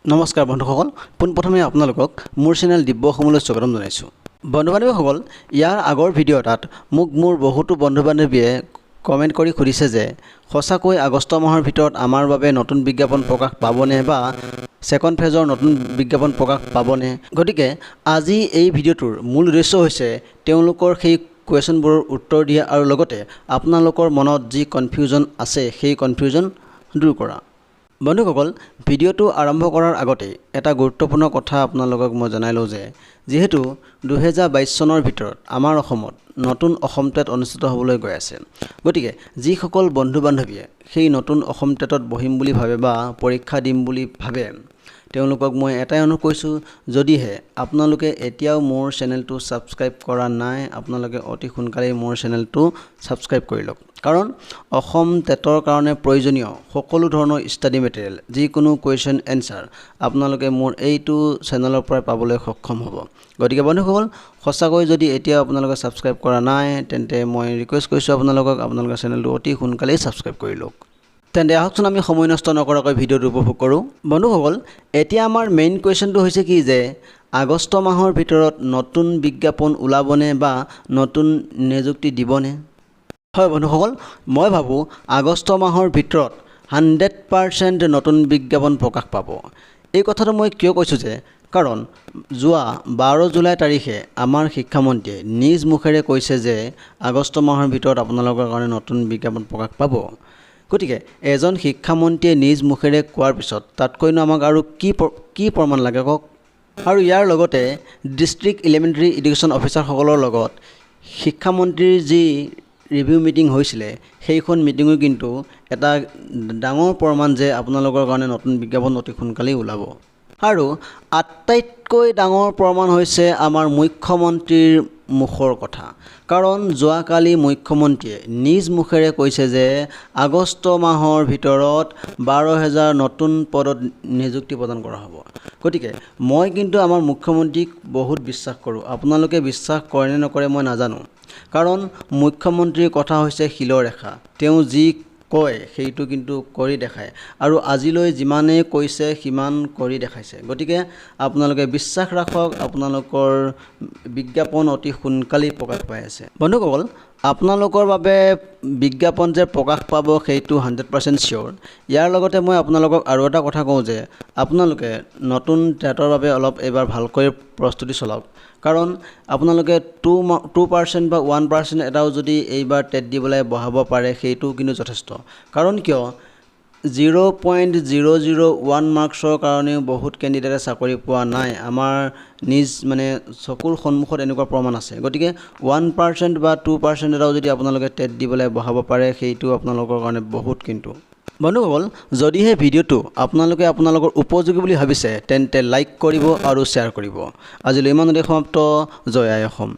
নমস্কাৰ বন্ধুসকল, পোনপ্ৰথমে আপোনালোকক মোৰ চেনেল দিব্য অসমলৈ স্বাগতম জনাইছোঁ। বন্ধু বান্ধৱীসকল, ইয়াৰ আগৰ ভিডিঅ' এটাত মোক মোৰ বহুতো বন্ধু বান্ধৱীয়ে কমেণ্ট কৰি সুধিছে যে সঁচাকৈ আগষ্ট মাহৰ ভিতৰত আমাৰ বাবে নতুন বিজ্ঞাপন প্ৰকাশ পাবনে বা ছেকেণ্ড ফেজৰ নতুন বিজ্ঞাপন প্ৰকাশ পাবনে? গতিকে আজি এই ভিডিঅ'টোৰ মূল উদ্দেশ্য হৈছে তেওঁলোকৰ সেই কুৱেশ্যনবোৰৰ উত্তৰ দিয়া আৰু লগতে আপোনালোকৰ মনত যি কনফিউজন আছে, সেই কনফিউজন দূৰ কৰা। বন্ধুসকল, ভিডিঅ'টো আৰম্ভ কৰাৰ আগতে এটা গুৰুত্বপূৰ্ণ কথা আপোনালোকক মই জনাই লওঁ যে যিহেতু 2022 চনৰ ভিতৰত আমাৰ অসমত নতুন অসম টেট অনুষ্ঠিত হ'বলৈ গৈ আছে, গতিকে যিসকল বন্ধু বান্ধৱীয়ে সেই নতুন অসম টেটত বহিম বুলি ভাবে বা পৰীক্ষা দিম বুলি ভাবে, তেওঁলোকক মই এটাই অনুৰোধ কৰিছোঁ, যদিহে আপোনালোকে এতিয়াও মোৰ চেনেলটো ছাবস্ক্ৰাইব কৰা নাই, আপোনালোকে অতি সোনকালেই মোৰ চেনেলটো ছাবস্ক্ৰাইব কৰি লওক। কাৰণ অসম টেটৰ কাৰণে প্ৰয়োজনীয় সকলো ধৰণৰ ষ্টাডি মেটেৰিয়েল, যিকোনো কুৱেশ্যন এনচাৰ আপোনালোকে মোৰ এইটো চেনেলৰ পৰাই পাবলৈ সক্ষম হ'ব। গতিকে বন্ধুসকল, সঁচাকৈ যদি এতিয়াও আপোনালোকে ছাবস্ক্ৰাইব কৰা নাই, তেন্তে মই ৰিকুৱেষ্ট কৰিছোঁ আপোনালোকক, আপোনালোকে চেনেলটো অতি সোনকালেই ছাবস্ক্ৰাইব কৰি লওক। তেন্তে আহকচোন, আমি সময় নষ্ট নকৰাকৈ ভিডিঅ'টো উপভোগ কৰোঁ। বন্ধুসকল, এতিয়া আমাৰ মেইন কুৱেশ্যনটো হৈছে কি যে আগষ্ট মাহৰ ভিতৰত নতুন বিজ্ঞাপন ওলাবনে বা নতুন নিযুক্তি দিবনে? হয় বন্ধুসকল, মই ভাবোঁ আগষ্ট মাহৰ ভিতৰত 100% নতুন বিজ্ঞাপন প্ৰকাশ পাব। এই কথাটো মই কিয় কৈছোঁ যে কাৰণ যোৱা 12 জুলাই তাৰিখে আমাৰ শিক্ষামন্ত্ৰীয়ে নিজ মুখেৰে কৈছে যে আগষ্ট মাহৰ ভিতৰত আপোনালোকৰ কাৰণে নতুন বিজ্ঞাপন প্ৰকাশ পাব। গতিকে এজন শিক্ষামন্ত্ৰীয়ে নিজ মুখেৰে কোৱাৰ পিছত তাতকৈনো আমাক আৰু কি কি প্ৰমাণ লাগে কওক? আৰু ইয়াৰ লগতে ডিষ্ট্ৰিক্ট এলিমেণ্টেৰী এডুকেশ্যন অফিচাৰসকলৰ লগত শিক্ষামন্ত্ৰীৰ যি ৰিভিউ মিটিং হৈছিলে, সেইখন মিটিঙো কিন্তু এটা ডাঙৰ প্ৰমাণ যে আপোনালোকৰ কাৰণে নতুন বিজ্ঞাপন অতি সোনকালেই ওলাব। আৰু আটাইতকৈ ডাঙৰ প্ৰমাণ হৈছে আমাৰ মুখ্যমন্ত্ৰীৰ মুখৰ কথা। কাৰণ যোৱাকালি মুখ্যমন্ত্ৰীয়ে নিজ মুখেৰে কৈছে যে আগষ্ট মাহৰ ভিতৰত 12,000 নতুন পদত নিযুক্তি প্ৰদান কৰা হ'ব। গতিকে মই কিন্তু আমাৰ মুখ্যমন্ত্ৰীক বহুত বিশ্বাস কৰোঁ। আপোনালোকে বিশ্বাস কৰে নে নকৰে মই নাজানো। কাৰণ মুখ্যমন্ত্ৰীৰ কথা হৈছে শিলৰ ৰেখা। তেওঁ যি কয়, সেইটো কিন্তু কৰি দেখায় আৰু আজিলৈ যিমানেই কৈছে, সিমান কৰি দেখাইছে। গতিকে আপোনালোকে বিশ্বাস ৰাখক, আপোনালোকৰ বিজ্ঞাপন অতি সোনকালেই প্ৰকাশ পাই আছে। বন্ধুসকল, আপোনালোকৰ বাবে বিজ্ঞাপন যে প্ৰকাশ পাব, সেইটো 100% চিয়'ৰ। ইয়াৰ লগতে মই আপোনালোকক আৰু এটা কথা কওঁ যে আপোনালোকে নতুন টেটৰ বাবে অলপ এইবাৰ ভালকৈ প্ৰস্তুতি চলাওক। কাৰণ আপোনালোকে 2% বা 1% এটাও যদি এইবাৰ টেট দি পেলাই বঢ়াব পাৰে, সেইটোও কিন্তু যথেষ্ট। কাৰণ কিয়, 0.001 মাৰ্কছৰ কাৰণেও বহুত কেণ্ডিডেটে চাকৰি পোৱা নাই। আমাৰ নিজ মানে চকুৰ সন্মুখত এনেকুৱা প্ৰমাণ আছে। গতিকে 1% বা 2% এটাও যদি আপোনালোকে টেট দি পেলাই বঢ়াব পাৰে, সেইটো আপোনালোকৰ কাৰণে বহুত কিন্তু। বন্ধুসকল, যদিহে ভিডিঅ'টো আপোনালোকে আপোনালোকৰ উপযোগী বুলি ভাবিছে, তেন্তে লাইক কৰিব আৰু শ্বেয়াৰ কৰিব। আজিলৈ ইমানতে সমাপ্ত। জয় আই অসম।